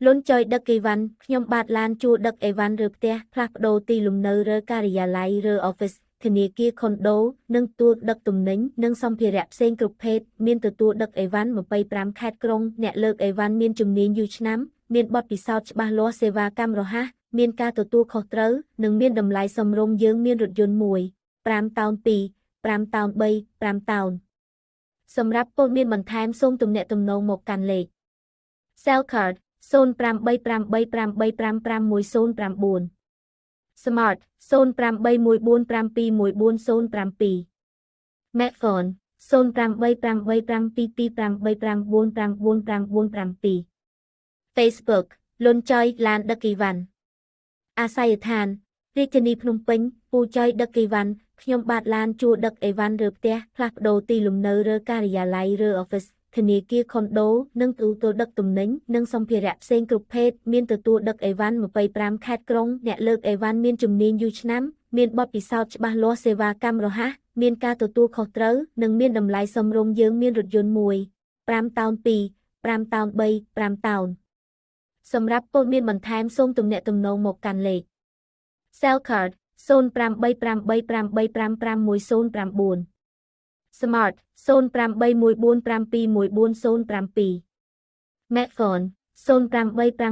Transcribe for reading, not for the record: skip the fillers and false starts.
លុនចុយដឹកអីវ៉ាន់ខ្ញុំបាទឡានជួលដឹកអីវ៉ាន់ឬផ្ទះផ្លាស់ប្ដូរទីលំនៅឬការិយាល័យឬ office ធនាគារខុនដូនិងទទួលដឹកទំនិញនិងសម្ភារៈផ្សេងគ្រប់ភេទមានទទួលដឹកអីវ៉ាន់25ខេត្តក្រុងអ្នកលើកអីវ៉ាន់មានជំនាញយូរឆ្នាំមានបទពិសោធន៍ច្បាស់លាស់សេវាកម្មរហ័សមានការទទួលខុសត្រូវនិងមានតម្លៃសមរម្យយើងមានរថយន្ត1 5តោន2 5តោន3 5តោនសម្រាប់ព័ត៌មានបន្ថែមសូមទំនាក់ទំនងមកកាន់លេខ Cell card 0888855109 Smart 0814721407 Metphone 08885728599997 Facebook លុនចុយឡានដឹកអីវ៉ាន់អាស័យដ្ឋានរាជធានីភ្នំពេញពូចុយដឹកអីវ៉ាន់ខ្ញុំបាទឡានជួលដឹកអីវ៉ាន់ឬផ្ទះផ្លាស់ប្ដូរទីលំនៅឬការិយាល័យឬ office ធនាគារខុនដូនិងទទួលដឹកទំនិញនិងសម្ភារៈផ្សេងគ្រប់ភេទមានទទួលដឹកអីវ៉ាន់25ខេត្តក្រុងអ្នកលើកអីវ៉ាន់មានជំនាញយូរឆ្នាំមានបទពិសោធន៍ច្បាស់លាស់សេវាកម្មរហ័សមានការទទួលខុសត្រូវនិងមានតម្លៃសមរម្យយើងមានរថយន្ត1 5តោន2 5តោន3 5តោនសម្រាប់ព័ត៌មានបន្ថែមសូមទំនាក់ទំនងមកកាន់លេខ Cell card 0888855109 Smart 0814721407 Metphone 088